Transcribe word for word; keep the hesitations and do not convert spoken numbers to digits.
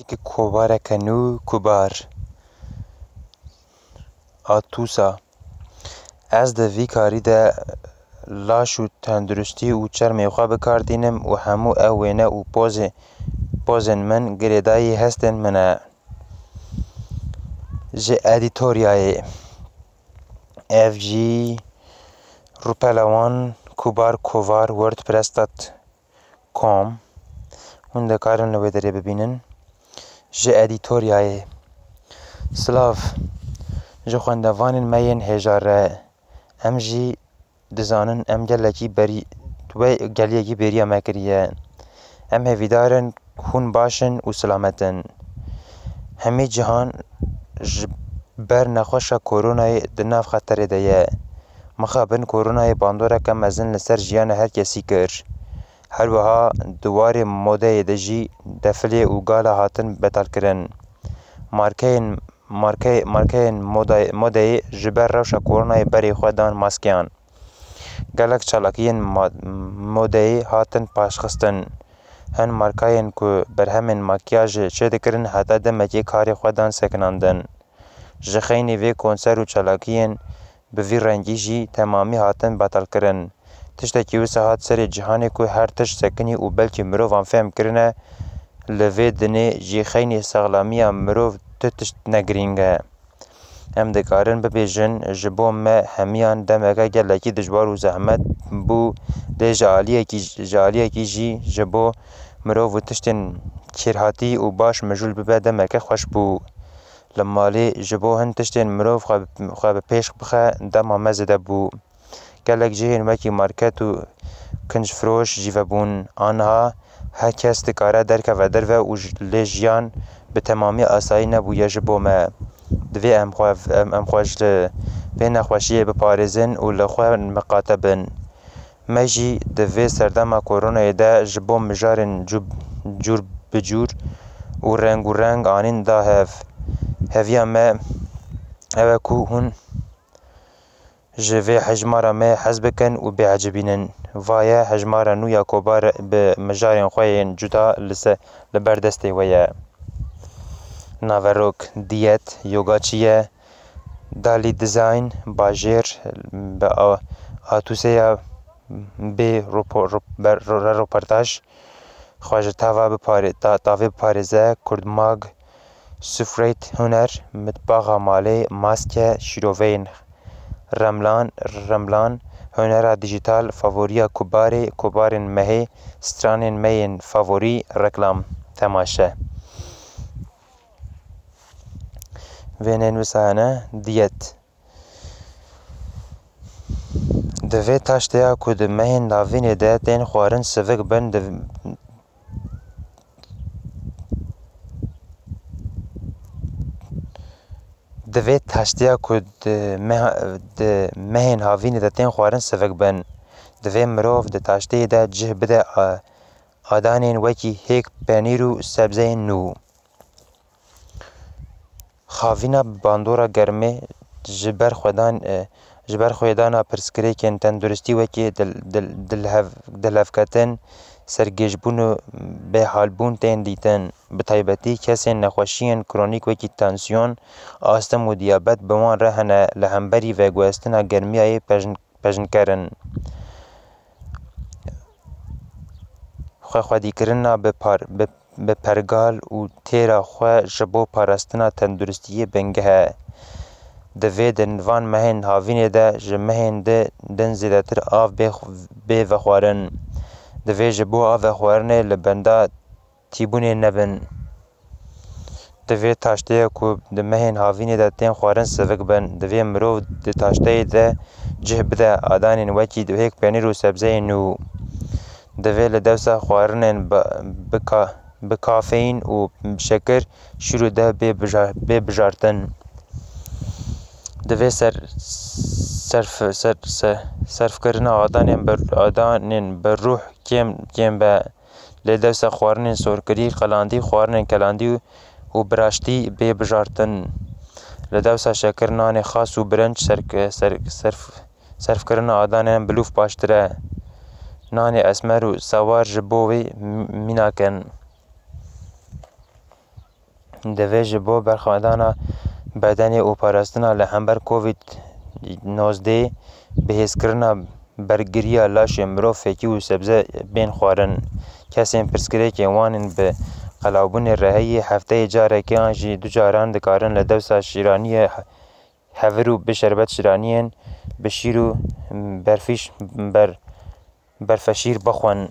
Kobareke nû kubar. Atûsa. Ez di vî karî de laş û tenduristî û çermê xwe bi kar tînim û hemû ew wêne û pozê, pozên min girêdayî hestên min e. Ji edîtoryayê F G Rupelawan Kubar Kovar WordPress dot com. Hûn dikarin li wê derê bibînin. Ji edîtoryayê. Silav ji xwendevanên me yên hêja re. Em jî dizanin em gelekî berî, we geliyekî bêriya me kiriye. Em hêvîdar in hûn baş in û silamet in. Hemî cihan ji ber nexweşa koronayê di nav xeterê de ye. Mixabin koronayê bandoreke mezin li ser jiyana her kesî kir. Her wiha di warê modeyê de jî defilê û gala hatin betalkirin. Markeyên, markey-, markeyên modayê, modeyê ji ber rewşa koronayê berê xwe dan maskeyan. Gelek çalakiyên ma-, modeyê hatin paşxistin. Hin markayên ku berhemên makyajê çêdikirin heta demekê karê xwe dan sekinandin. Ji xeynî vê konser û çalakiyên bi vî rengî jî temamî hatin betalkirin. Tiştekî wisa hat serê cîhanê ku her tişt sekinî û belkî mirovan fehm kirine, li vê dinê jî xeynî sexlamiya mirov tu tişt ne girîng e. Em dikarin bibêjin, ji bo me hemiyan demeke gelekî dijwar û zehmet bû, lê ji aliyekî, ji aliyekî jî ji bo mirov û tiştên kêrhatî û baş mijûl bibe demeke xweş bû. Li malê ji bo hin tiştên mirov xwe, xwe bi pêş bixe dema me zêde bû. Gelek cihên wekî market û kincfiroş jî vebûn. Aniha her kes dikare derkeve derve û ji, lê jiyan bi temamî asayî nebûye ji bo me. Divê em xwe, em, em xwe ji vê nexweşiyê biparêzin û li xwe miqate bin. Me jî di vê serdema koronayê de ji bo mijarên cû-, cûr bi cûr û reng û reng anîn da hev. Heviya me ew e ku hûn ji vê hejmara me hez bikin û biecibînin. Va ye hejmara nû ya kobar bi mijarên xwe yên cuda li se-, li ber destê we ye. Naverok, diyet, yoga çi ye? Dali Design, bajêr, bi a-, atûseya bê ropo-, rop-, ber-, ro-, re roportaj, xwe ji tava bipare-, ta-, tavê biparêze, Kurdmag, Sufreyt huner, mitbaxa malê, maske, şîroveyên remlan, remlan, hunera dîjîtal, favoriya kubarê, kubarên mehê, stranên me yên favorî, reklam, temaşe. Vênên wisa hene, diyet. Di vê taşteya ku di mehên navînê de tên xwarin sivik bin, di, di vê taşteya ku di meha-, di mehên havînê de tên xwarin sivik bin, divê mirov di taşteyê de cih bide a-, adanên wekî hêk, penîr û sebzeyên nû. Xavîna bi bandora germê ji ber xwedan, e, ji ber xwedana pirsgirêkên tenduristî wekî dil-, dil-, dilhev-, dilhevketin, sergêjbûn û bêhalbûn tên dîtin. Bi taybetî kesên nexweşiyên kronîk wekî tansiyon, astim û diyabet bi wan re hene li hemberî veguhestina germiyayê pejn-, pejnker in. Xwexwedîkirina bi par-, bi, bi pergal û têra xwe ji bo parastina tenduristiyê bingeh e. Divê di van mehên havînê de ji mehên di din zêdetir av bê, bê vexwarin. Divê ji bo av vexwarinê li benda tîbûnê nebin. Divê taşteyê ku di mehên havînê de tên xwarin sivik bin. Divê mirov di taşteyê de cih bide adanên wekî hêk, penîr û sebzeyên nû. Divê li dewsa xwarinên bi, bi ka-, bi kafeîn û şekir şîr û deh bê bija-, bê bijartin. Divê ser, serf-, ser, ser, serfkirina adanên bi, adanên bi ruh kêm, kêm be. Lê dewsa xwarinên sorkirî, qelandî, xwarinên kelandî û biraştî bê bijartin. Li dewsa şekir, nanê xas û birinc serk-, serk-, serf-, serfkirina adanên bilûf baştir e. Nanê esmer û sewar ji bo wê mî-, mînak in. Divê ji bo berxwedana bedenê û parastina li hember Covid nozdeh, bihêzkirina bergiriya laşê mirov, fekî û sebze bên xwarin. Kesên pirsgirêkên wan ên bi qelawbûnê re heye, hefteyê careke an jî du caran dikarin li dewsa şîraniyê hevir û bi şerbet şîraniyên bi şîr û berfîş ber berfeşîr bixwin.